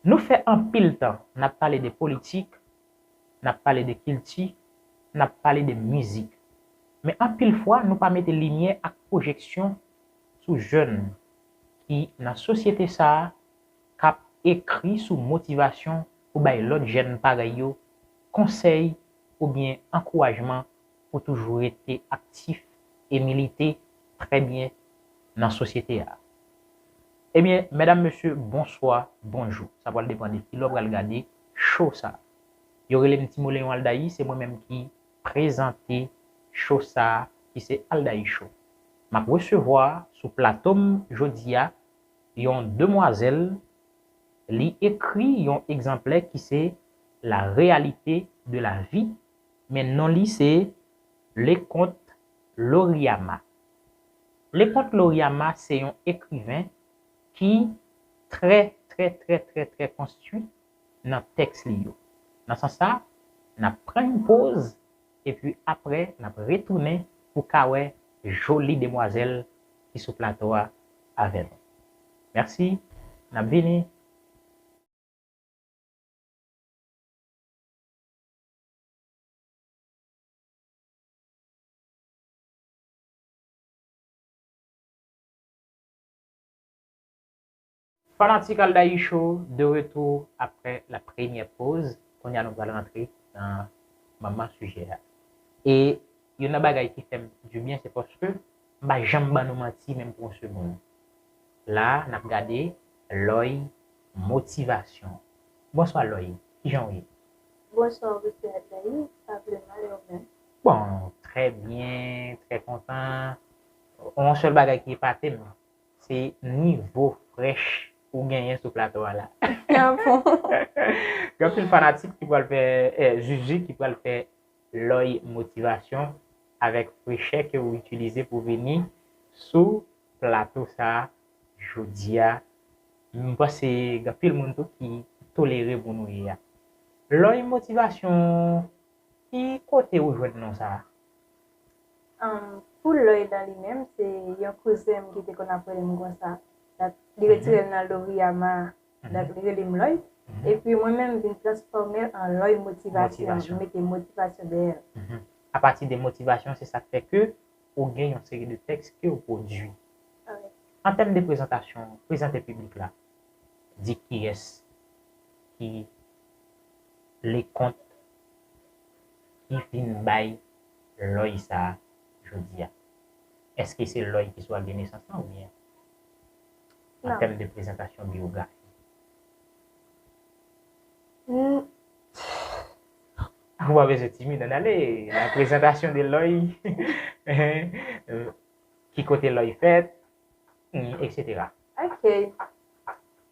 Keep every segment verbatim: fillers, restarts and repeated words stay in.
Nou fè anpil tan n ap pale de politik, n ap pale de kilti, n ap pale de mizik. Men anpil fwa, nou pa mete limyè ak pwojeksyon sou jèn ki nan sosyete sa a k ap ekri sou motivasyon pou bay lòt jèn parèy yo konsèy oubyen ankourajman pou toujou rete aktif e milite trè byen nan sosyete a. Ebyen, medam, mesye, bonswa, bonjou. Sa pral depann de kilè w pral gade show sa. Yo rele m Timoleyon Aldaï, se mwen menm ki prezante show sa ki se Aldaï Show. M ap resevwa sou plato m jodi a yon demwazèl, li ekri yon egzanplè ki se La réalité de la vie, men non li se Leconte Lauriama. Leconte Lauriama se yon ekriven ki trè, trè, trè, trè, trè konstwi nan tèks li yo. Nan sans sa, n ap pran yon poz, epi apre, n ap retounen pou ka wè joli demwazèl ki sou plato a avè nou. Mèsi, n ap vini. Fanatik Aldaï Show, de retour après la première pause. Kounye a nou pral rantre nan manman sijè a. E youn nan bagay ki fè m dibyen, se paske m pa janm ban nou manti, menm pou yon segonn. La, n ap gade Loy Motivasyon. Bonswa, Loy. Kijan w ye? Bonswa, Mister Aldaï. Pa vle mal, e ou menm? Bon, trè byen, trè kontan. Yon sèl bagay ki epate m, se nivo frèch ou genyen sou plato a la. Ah bon? Gen anpil fanatik ki pral fè, eh, Zuzu ki pral fè Loy Motivasyon avèk frechè ke ou itilize pou vini sou plato sa a jodi a. M panse gen anpil moun tou ki tolere moun ou ye a. Loy Motivasyon, ki kote ou jwenn non sa a? Ahn, pou Loy nan li menm, se yon kouzen m ki te konn ap rele m konsa. Donk, li retire l nan Loriyama, donk, li rele m Loy. Epi mwen menm, m vin transfòme l an Loy Motivasyon. Motivasyon. M mete motivasyon dèyè l. Apati de motivasyon, se sa k fè ke ou gen yon seri de tèks ke ou pwodui. Wi. An tèm de prezantasyon, prezante piblik la, di kiyès ki Leconte ki vin bay Loy sa a jodi a. Èske se Loy ki sou ak de nesans lan oubyen an tèm de prezantasyon biyografi? Non. Ou pa bezwen timid, ann ale. La présentation de Loy. Ki kote Loy fèt, et cetera. Ok.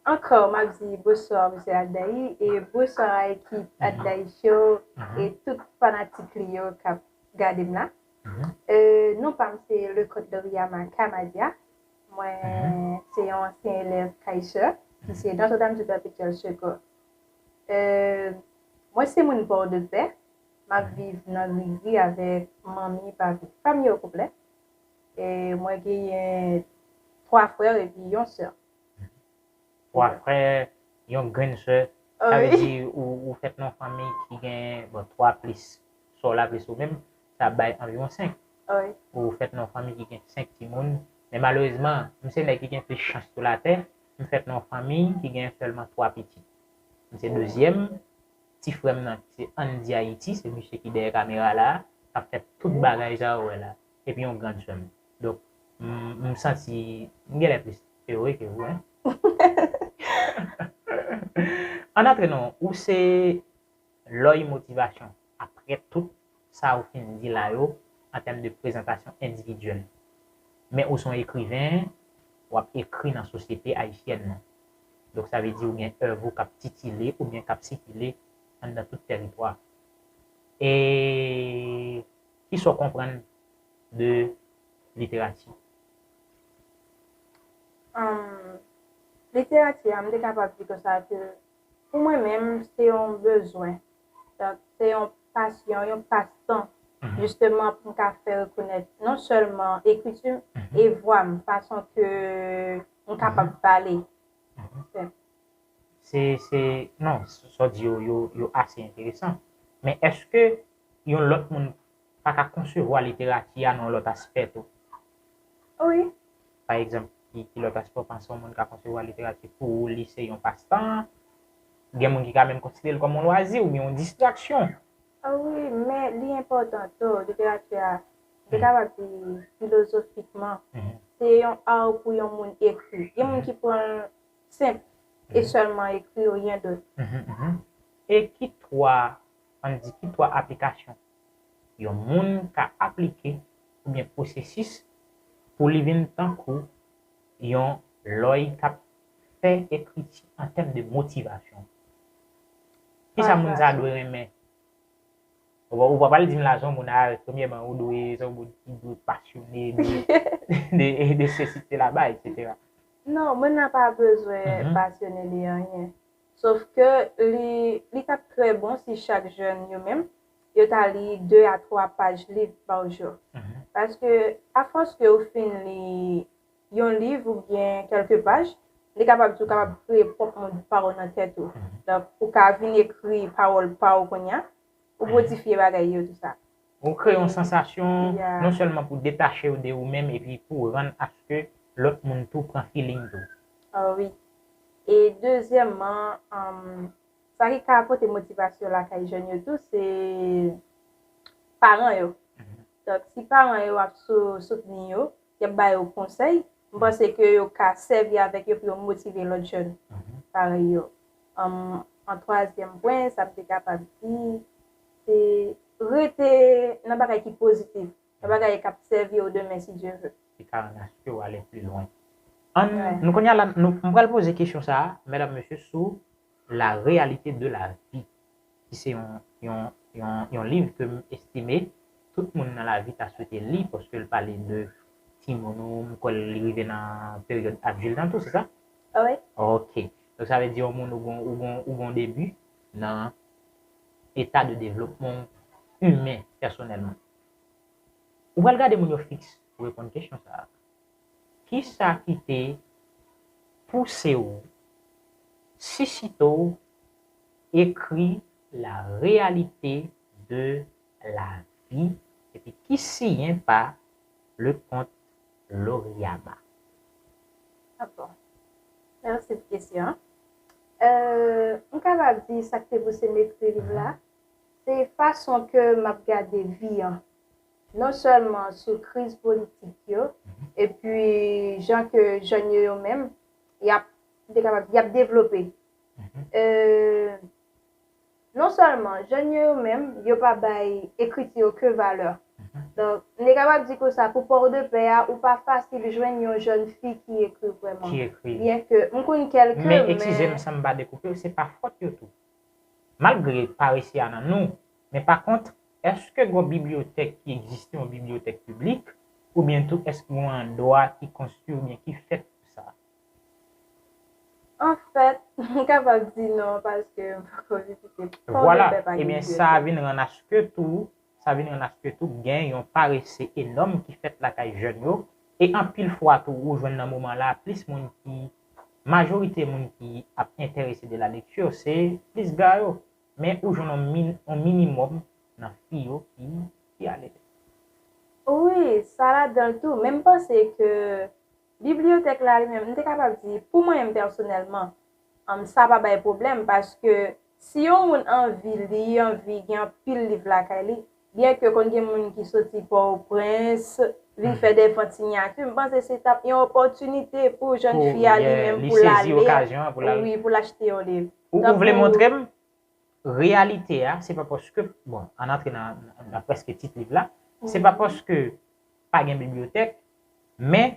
Ankò, m ap di bonswa, Mesye Aldaï, e bonswa a ekip Aldaï Show e tout fanatik li yo k ap gade m la. Euh, non pa m se Leconte Doriama Camadia. Mwen se yon ansyen elèv Kaiser, ki se Notre-Dame du Perpétuel Secours. Euh, mwen se moun Pòdepè. M ap viv nan Grigri avèk manmi, papi, fanmi o konplè. E mwen genyen twa frè epi yon sè. Twa frè, yon grenn sè. Sa vle di ou, ou fèt nan yon fanmi ki gen, bon, twa plis sè w la plis ou menm, sa bay anviwon senk. Ou fèt nan yon fanmi ki gen senk timoun. Men malerezman, m se nèg ki gen plis chans sou latè. M fèt nan yon fanmi ki gen sèlman twa pitit. M se dezyèm. Ti frè m nan, se Andy Haïti, se misye ki dèyè kamera la, k ap fè tout bagay sa ou wè la. Epi yon grann sè m. Donk, m, m santi m genlè plis ere ke ou, en. Ann antre non, ou se Loy Motivasyon. Aprè tout sa ou fin di la yo, an tèm de prezantasyon endividyèl. Men ou se yon ekriven, w ap ekri nan sosyete ayisyèn nan. Donk, sa vle di ou gen èv ou k ap titile oubyen k ap sikile anndan tout tèritwa. E kisa w konprann de literati? Ahn, literati a, m te kapab di konsa ke pou mwen menm, se yon bezwen. Donk, se yon pasyon, yon pastan, jisteman, pou m ka fè rekonèt non sèlman ekriti m, e vwa m, fason ke m kapab pale. Senp. se, se, non, sa w di yo, yo, yo ase enteresan. Men èske yon lòt moun pa ka konsevwa literati a nan yon lòt aspè tou? Wi. Pa egzanp, ki, ki lòt aspè w panse yon moun ka konsevwa literati pou ou, li se yon pastan? Gen moun ki ka menm konsidere l kòm yon lwazi oubyen yon distraksyon. Ah wi, men li enpòtan tou, literati a, m te kapab di filozofikman, se yon ar pou yon moun ekri. Gen moun ki pran l senp e sèlman ekri, rien d'autre. E ki twa, ann di, ki twa aplikasyon yon moun ka aplike oubyen pwosesis pou li vin tankou yon lòy k ap fè ekriti an tèm de motivasyon? Kisa moun sa dwe renmen? Ou pa, ou pa pral di m la, se yon moun a, premyèman, ou dwe, se yon moun ki dwe pasyone de, de, de sesi, de sela, etsetera. Non, moun nan pa bezwen pasyone de anyen. Sof ke li, li t ap trè bon si chak jèn yo menm, yo ta li de a twa paj liv pa jou. Paske, afòs ke ou fin li yon liv oubyen kèlke paj, li kapab tou kapab kreye pwòp mond pa w nan tèt ou. Donk, ou ka vin ekri pawòl pa w kounye a, ou modifye bagay yo, tou sa. Ou kreye yon sansasyon, non sèlman pou detache w de ou menm, epi pou rann aske lòt moun tou pran feeling tou. Ah wi. E dezyèmman, um, sa ki ka pote motivasyon lakay jèn yo tou, se paran yo. Donk, si paran yo ap sou, soutni yo, y ap ba yo konsèy, m panse ke yo ka sèvi avèk yo pou yo motive lòt jèn parèy yo. An, an twazyèm pwen, sa m te kapab di, se rete nan bagay ki pozitif, nan bagay k ap sèvi w demen, si Dye vle. Ki ka rann aske w ale pli lwen. Ann, nou kounye a la, nou, m pral poze kesyon sa a, medam, mesye, sou La réalité de la vie, ki se yon, yon, yon, yon liv ke m estime tout moun nan lavi ta swete li, paske l pale de timoun ou, m kwè li rive nan peryòd advilt lan tou, se sa? Wi. Ok. Donk, sa vle di yon moun ou gon, ou gon, ou gon debi nan eta de devlopman imen pèsonèlman. Ou pral gade moun yo fiks pou reponn kesyon sa a. Kisa ki te pouse w, sisite w ekri La réalité de la vie, epi ki siyen pa Leconte Lauriama? Ah bon. Mèsi pou kesyon an. Euh, m kapab di sa k te pouse m ekri liv la, se fason ke m ap gade vi an. Non sèlman sou kriz politik yo, epi jan ke jèn yo, yo menm, y ap, m te kapab di, y ap devlope. Euh, non sèlman jèn yo, yo menm, yo pa bay ekriti yo ke valè. Donk, m te kapab di konsa, pou Pòdepè a, ou pa fasil jwenn yon jèn fi ki ekri vrèman. Ki ekri. Byenke m konn kèlke, men. Men, eskize m, san m pa dekoupe w, se pa fòt yo tou. Malgre parese a nan nou, men pa kont, èske gen yon bibliyotèk ki egziste, yon bibliyotèk piblik, oubyen tou èske gen yon andwa ki konstwi oubyen ki fèt pou sa? Anfèt, m kapab di non, paske m poko vizite Pòdepè, pa gen bibliyotèk. Vwala, ebyen, sa vin rann aske tou, sa vin rann aske tou gen yon parese enòm ki fèt lakay jèn yo, e anpil fwa tou, ou jwenn nan moman la, plis moun ki, majorite moun ki ap enterese de la lecture, se plis gaye yo. Men ou jwenn yon min-, yon minimòm nan fi yo ki, ki ale. Wi, sa ladan l tou. Men m panse ke bibliyotèk la li menm, m te kapab di, pou mwen menm pèsonèlman, um, sa pa bay pwoblèm, paske si yon moun anvi li, anvi gen anpil liv lakay li, byenke konn gen moun ki soti Pòtoprens, vin fè de vant siyati, m panse se t ap yon opòtinite pou jèn fi a li menm pou l ale, wi, pou l achte yon liv. Ou, ou vle montre m? Reyalite a, se pa paske, bon, ann antre nan, nan prèske tit liv la, se pa paske pa gen bibliyotèk, men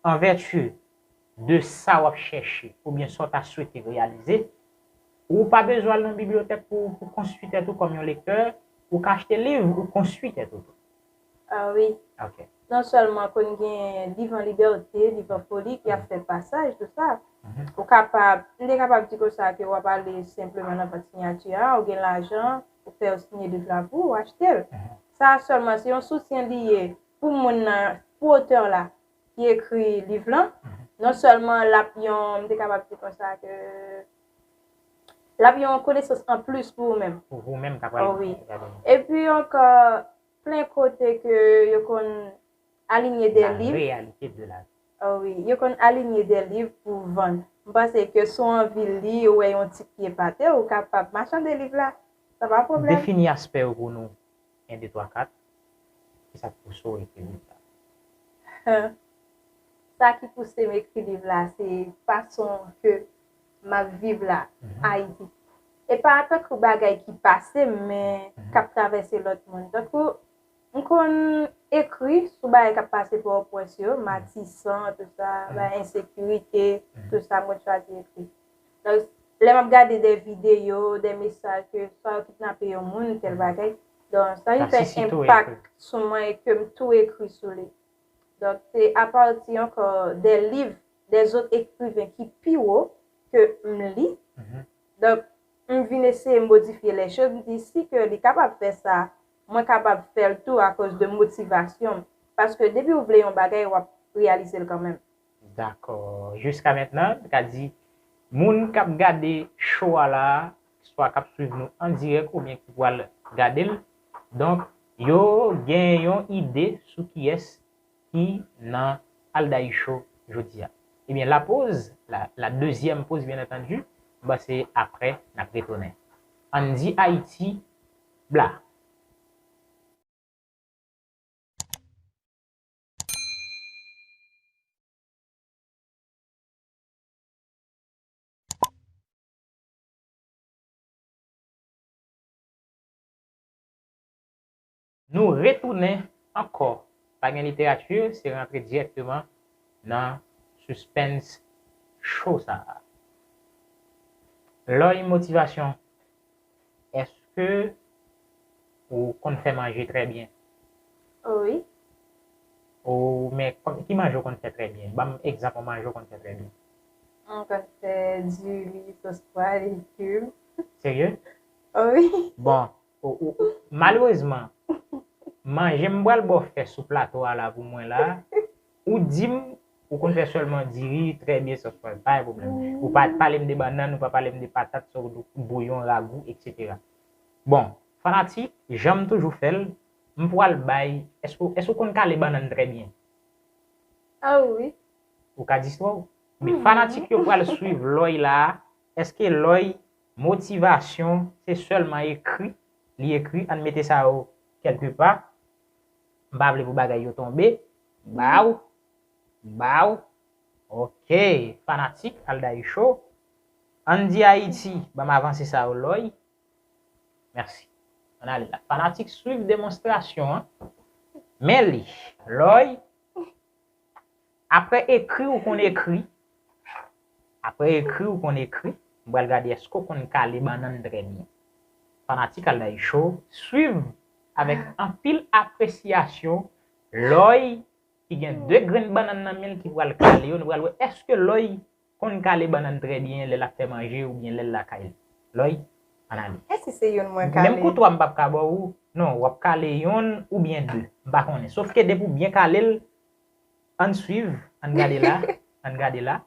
an vèti de sa w ap chèche oubyen sa w ta swete reyalize, ou pa bezwen al nan bibliyotèk pou, pou konstwi tèt ou kòm yon lektè, ou ka achte liv, ou konstwi tèt ou tou. Ah wi. Ok. Non sèlman konn gen liv an libète, liv an foli ki ap fè pasaj, tou sa. Ou kapab, m te kapab di konsa ke w ap ale senpleman nan vant siyati a, ou gen lajan, ou fè yo siyen liv la pou ou, ou achte l. Sa sèlman, se yon soutyen li ye pou moun nan, pou otè la ki ekri liv lan. Non sèlman l ap yon, m te kapab di konsa ke l ap yon konesans anplis pou ou menm. Pou ou menm k ap pral gade. Epi ankò, plen kote ke yo konn alinye de liv. La réalité de la vie. Oh wi, yo konn alinye de liv pou vann. M panse ke si w anvi li, ou wè yon tit ki epate, ou kapab machande liv la. Sa pa pwoblèm. Defini aspè yo pou nou. En, de, twa, kat. Kisa k pouse w ekri liv la? Sa ki pouse m ekri liv la, se fason ke m ap viv la, Ayiti. E pa antanke bagay ki pase m, men k ap travèse lòt moun. Tankou, m konn ekri sou bagay k ap pase Pòtoprens yo, Matisan, tout sa, bagay ensekirite, tout sa, m konn chwazi ekri. Donk, lè m ap gade de videyo, de mesaj ke swa yo kidnape yon moun, tèl bagay, donk, sa vin fè enpak sou mwen e ke m tou ekri sou li. Donk, se apati ankò de liv de zòt ekriven ki pi wo ke m li. Donk, m vin eseye modifye lè choz. M di, si ke li kapab fè sa, mwen kapab fè l tou akoz de motivasyon m. Paske depi w vle yon bagay, w ap reyalize l kanmenm. Dakò. Jiska mentnan, m ka di, moun k ap gade show a la, swa k ap swiv nou an dirèk oubyen ki pral gade l, donk, yo gen yon ide sou kiyès ki nan Aldaï Show jodi a. Ebyen, la pause, la, la deuxième pause, bien entendu, m panse apre n ap retounen. Ann di Ayiti, bla. Nou retounen ankò. Pa gen literati, se rantre dirèkteman nan suspense show sa a. Lòy, motivasyon. Èske ou konn fè manje trè byen? Wi. Ou, men, kòm, ki manje ou konn fè trè byen? Ban m egzanp yon manje ou konn fè trè byen. Mwen konn fè diri, sòs pwa, legim. Serye? Wi. Bon, ou, ou, ou, malerezman, manje m pral ba w fè sou plato a la pou mwen la, ou di m ou konn fè sèlman diri trè byen, sòs pwa, pa gen pwoblèm. Ou pa pale m de bannann, ou pa pale m de patat, sòs, bouyon, ragou, etsetera. Bon, fanatik, jan m toujou fè l, m pral bay, èske, èske w konn kale bannann trè byen? Ah wi. Ou ka di istwa w. Men fanatik yo pral swiv Lòy la, èske Lòy, motivasyon, se sèlman ekri, li ekri, ann mete sa yo kèlkepa. M pa vle pou bagay yo tonbe. Baw. Baw. Ok, fanatik Aldaï Show. Ann di Ayiti, ban m avanse sa yo, Lòy. Mèsi. Ann ale la. Fanatik, swiv demonstrasyon an. Men li. Lòy. Apre ekri ou konn ekri. Apre ekri ou konn ekri. M pral gade èske w konn kale bannann trè byen. Fanatik Aldaï Show, swiv avèk anpil apresyasyon Lòy ki gen de grenn bannann nan men l ki pral kale yo. Nou pral wè èske Lòy konn kale bannann trè byen lè l ap fè manje oubyen lè l lakay li. Lòy, ann ale. Èske se youn mwen kale? Menm kouto a m p ap ka ba w. Non, w ap kale yonn oubyen de. M pa konnen. Sofke depi w byen kale l, ann swiv, ann gade la, ann gade la.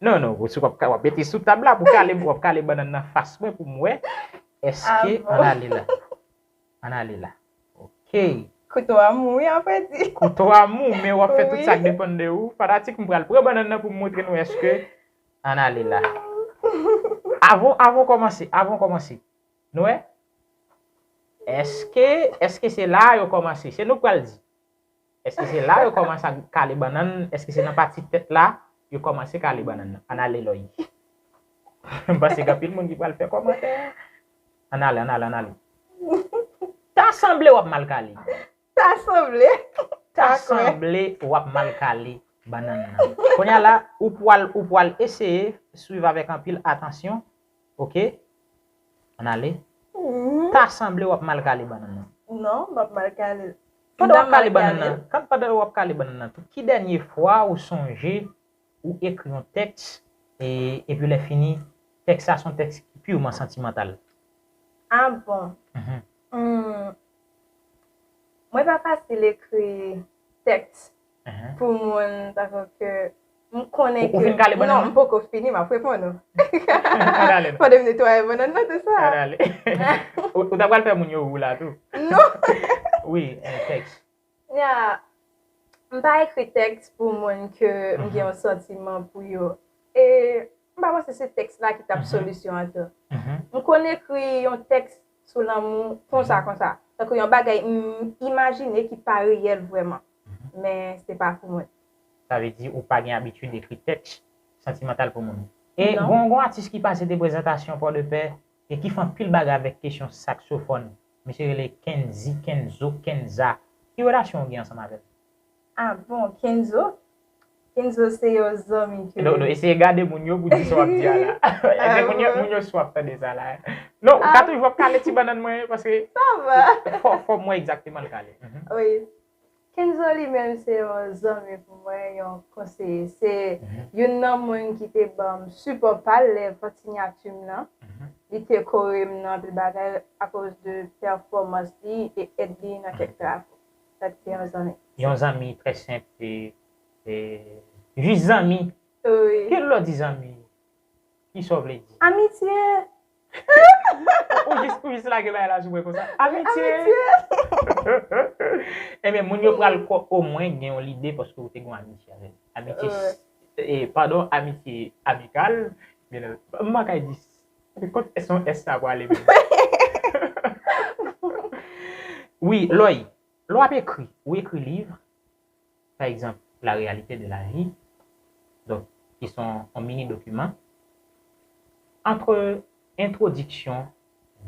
Non, non, w ap, w ap mete sou tab la pou kale, w ap kale bannann nan fas mwen pou m wè. Èske, ann ale la. Ann ale la. Ok. Kouto a mou, wi, apre di. Kouto a mou, men w ap fè tout sa k depann de ou. Fanatik, m pral pran bannann nan pou m montre nou èske. Ann ale la. Avan, avan w kòmanse, avan w kòmanse. Nou wè? Èske, èske se la yo kòmanse? Se nou k pral di. Èske se la yo kòmanse ak kale bannann? Èske se nan pati tèt la yo kòmanse kale bannann nan? Ann ale, Lòy. M panse gen anpil moun ki pral fè kòmantè. Ann ale, ann ale, ann ale. Ta sanble w ap mal kale. Ta sanble. Ta sanble w ap mal kale bannann nan. Kounye a la, ou pral, ou pral eseye swiv avèk anpil atansyon. Ok? Ann ale. Ta sanble w ap mal kale bannann nan. Non, m ap mal kale l. Pandan w ap kale bannann nan, kan, pandan w ap kale bannann nan tou, ki dènye fwa ou sonje ou ekri yon tèks, e, epi lè fini, tèks la se yon tèks ki piman santimantal? Ah bon. Hmm. Mwen pa fasil ekri tèks pou moun, tankou ke M konnen ke... Ou fin kale bannann nan? Non, m poko fini, m ap reponn ou. Ann ale non. Fò de m netwaye bannann nan, se sa. Ann ale. Ou, ou ta pral fè moun yo ri w la tou. Non. Wi, tèks. Ya, m pa ekri tèks pou moun ke m gen yon santiman pou yo. E m pa panse se tèks la ki t ap solisyon an tou. M konn ekri yon tèks sou lanmou konsa, konsa. Tankou yon bagay m imajine ki pa reyèl vrèman. Men se pa pou mwen. Sa vle di ou pa gen abitid ekri tèks santimantal pou moun. E gon, gon atis ki pase de prezantasyon Pòdepè e ki fè anpil bagay avèk kesyon saksofòn. Misye rele Kenzi, Kenzo, Kenza. Ki relasyon ou gen ansanm avè l? Ah bon, Kenzo? Kenzo se yon zanmi ke... Non, non, eseye gade moun yo pou di sa w ap di a la. Èske moun yo, moun yo sou ap tande sa la? Non, ou ka toujou ap kale ti bannann mwen, paske... Sa va. Fò, fò mwen egzakteman l kale. Wi. Kenzo li menm se yon zanmi pou mwen, yon konseye. Se youn nan moun ki te ban m sipò pa l lè vant siyati m nan. Li te kore m nan anpil bagay akoz de pèfòmans li e èd li nan kèk travay. Sa te yon zanmi. Yon zanmi trè senp, e, e, jis zanmi. Wi. Kilè w di zanmi? Kisa w vle di? Amitye. Ou jis, ou jis lage bagay la sou mwen konsa. Amitye. Amitye. Ebyen, moun yo pral ko-, omwen gen yon lide paske ou te gen yon amitye avè l. Amitye, e, padon, amitye amikal. Men, m pa ka di s-, kot èske yon S sa pwale menm? Wi, Loy, lè w ap ekri, ou ekri liv, pa egzanp, La réalité de la vie, donk, ki se yon, yon mini dokiman. Ant entwodiksyon,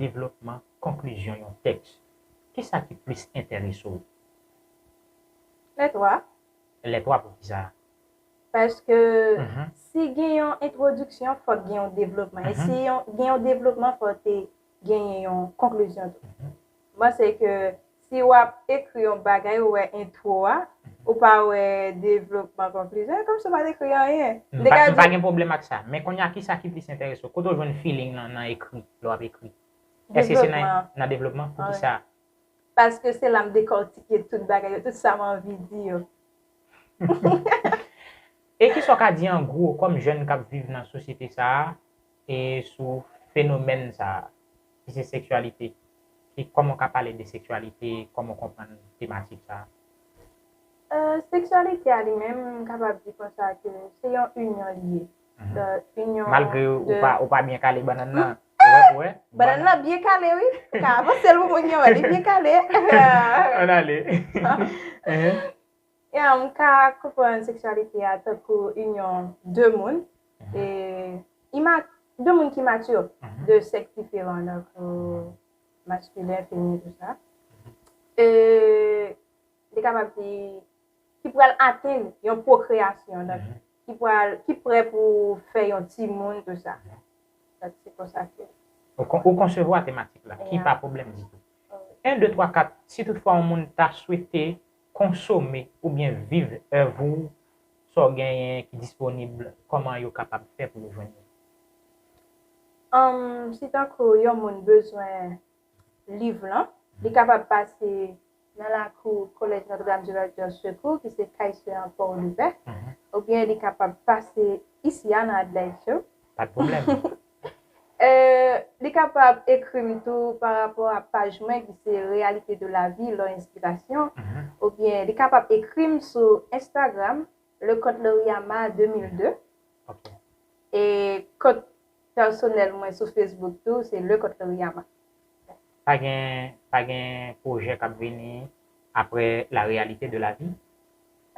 devlopman, konklizyon yon tèks, kisa ki plis enterese w? Lè twa. Lè twa, poukisa? Paske si gen yon entwodiksyon, fòk gen yon devlopman. E si yon, gen yon devlopman, fòk te genyen yon konklizyon tou. M panse ke si w ap ekri yon bagay, ou wè entwo a, ou pa wè devlopman, konklizyon, e kòmsi w pa t ekri anyen. M pa, m pa gen pwoblèm ak sa. Men kounye a, kisa ki plis enterese w? Kote w jwenn feeling nan, nan ekri, lè w ap ekri? Èske se nan, nan devlopman? Poukisa? Paske se la m dekòtike tout bagay yo, tout sa m anvi di yo. E kisa w ka di an gwo kòm jèn k ap viv nan sosyete sa a, e sou fenomèn sa a, ki se seksyalite? E kòman w ka pale de seksyalite, kòman w konprann tematik sa a? Euh, seksyalite a li menm, m kapab di konsa ke se yon inyon li ye. Donk, inyon... Malgre ou pa, ou pa byen kale bannann nan. Ou wè, ou wè? Bannann nan byen kale, wi. Ou ka avanse l pou moun yo wè, li byen kale. Ann ale. Ya, m ka konprann seksyalite a tankou inyon de moun, e ima-, de moun ki mati, de sèks diferan, donk, euh, maskilen, feminen, tou sa. E li kapab di, ki pral atenn yon pwokreyasyon, donk, ki pral, ki prè pou fè yon timoun, tou sa. Donk, se konsa ke... Ou kon-, ou konsevwa tematik la, ki pa pwoblèm ditou. En, de, twa, kat, si toutfwa yon moun ta swete konsome oubyen viv èv ou, sa w genyen ki disponib, kòman yo kapab fè pou yo jwenn li? Anm, si tankou yon moun bezwen liv lan, li kapab pase nan lakou Collège Notre-Dame du Vertueux Secours, ki se kay sè an Port-au-Prince, oubyen li kapab pase isi a nan Adelaide Show. Pa de pwoblèm. Euh, li kapab ekri m tou pa rapò a paj mwen ki se Réalité de la vie, Lò Enspirasyon, oubyen li kapab ekri m sou Instagram, Le Compte Lauriama de mil de. Ok. E kont pèsonèl mwen sou Facebook tou, se Le Compte Lauriama. Pa gen, pa gen pwojè k ap vini apre La Réalité de la vie?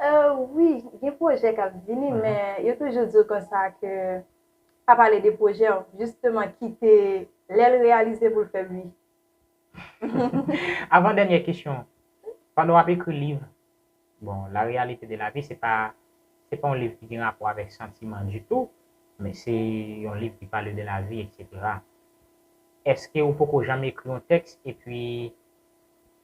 Euh, wi, gen pwojè k ap vini, men yo toujou di w konsa ke pa pale de pwojè w, jisteman kite lè l reyalize pou l fè bri. Avan dènyè kesyon, pandan w ap ekri liv, bon, La Réalité de la vie, se pa, se pa yon liv ki gen rapò avèk santiman ditou, men se yon liv ki pale de lavi, etsetera. Èske ou poko janm ekri yon tèks epi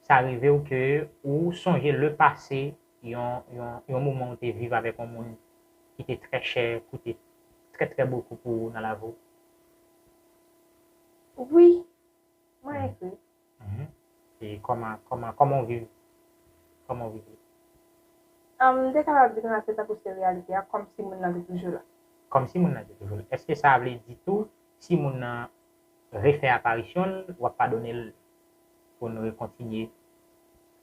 sa rive w ke ou sonje le pase, yon, yon, yon moman ou te viv avèk yon moun ki te trè chè, koute trè, trè bokou pou ou nan lavi w? Wi, mwen ekri. Mhm. E kòman, kòman, kòman w viv, kòman w viv li? M te kapab di konsa se tankou se reyalite a, kòmsi moun nan te toujou la. Kòmsi moun nan te toujou la. Èske sa vle di tou, si moun nan refè aparisyon l, w ap padone l pou n rekontinye?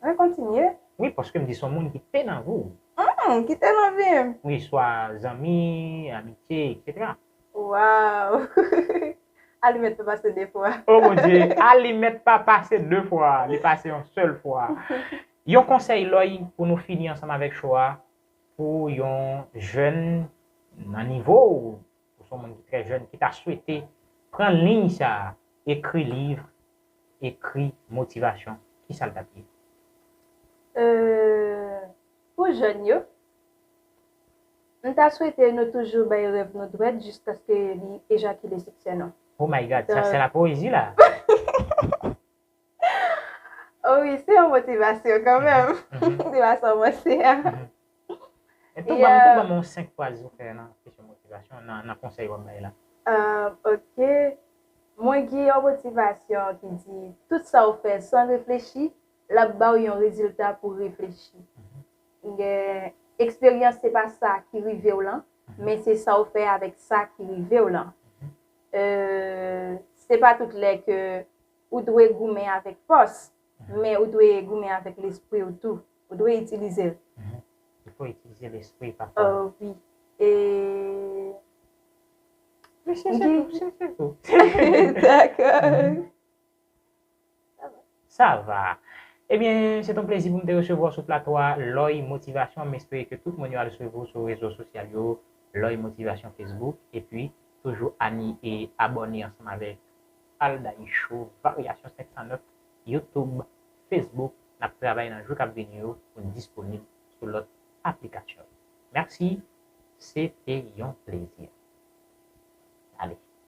Rekontinye? Wi, paske m di se yon moun ki te nan vi w. Hmm, ki te nan vi m? Wi, swa zanmi, amitye, etsetera. Waw! Alimèt pa pase de fwa. Oh mon Dieu, alimèt pa pase de fwa, li pase yon sèl fwa. Yon konsèy, Loy, pou nou fini ansanm avèk show a, pou yon jèn nan nivo w, ou se yon moun ki trè jèn, ki ta swete pran liy sa a, ekri liv, ekri motivasyon, kisa l t ap ye? Euh, pou jèn yo, m ta swete nou toujou bay rèv nou dwèt jiskaske li ejakile siksè nou. Oh my God, sa se la poésie la. Oh wi, se yon motivasyon kanmenm. Mhm, mhm. Se pa sa w panse a. Mhm. E tou ban m, tou ban m yon senk fraz ou fè nan kesyon motivasyon, nan, nan konsèy w ap bay la. Ah, ok. Mwen gen yon motivasyon ki di, tout sa w fè san reflechi, l ap ba w yon rezilta pou reflechi. Mhm. Gen eksperyans, se pa sa ki rive w lan, mhm, men se sa w fè avèk sa ki rive w lan. Mhm. Euh, se pa tout lè ke ou dwe goumen avèk fòs, mhm, men ou dwe goumen avèk lespri w tou. Ou dwe itilize l. Mhm. Il faut utiliser l'esprit, papa. Oh, wi. E... Mesye, se tou, se, se tou. Dakò. Mhm. Sa va. Ebyen, se yon plezi pou m te resevwa w sou plato a, Loy Motivation. M espere ke tout moun yo al swiv ou sou rezo sosyal yo, Loy Motivation Facebook. Epi, toujou ani e abòne ansanm avèk Aldaï Show, Varyasyon senk san nèf, YouTube, Facebook. N ap travay nan jou k ap vini yo pou n disponib sou lòt aplikasyon. Mèsi, se te yon plezi.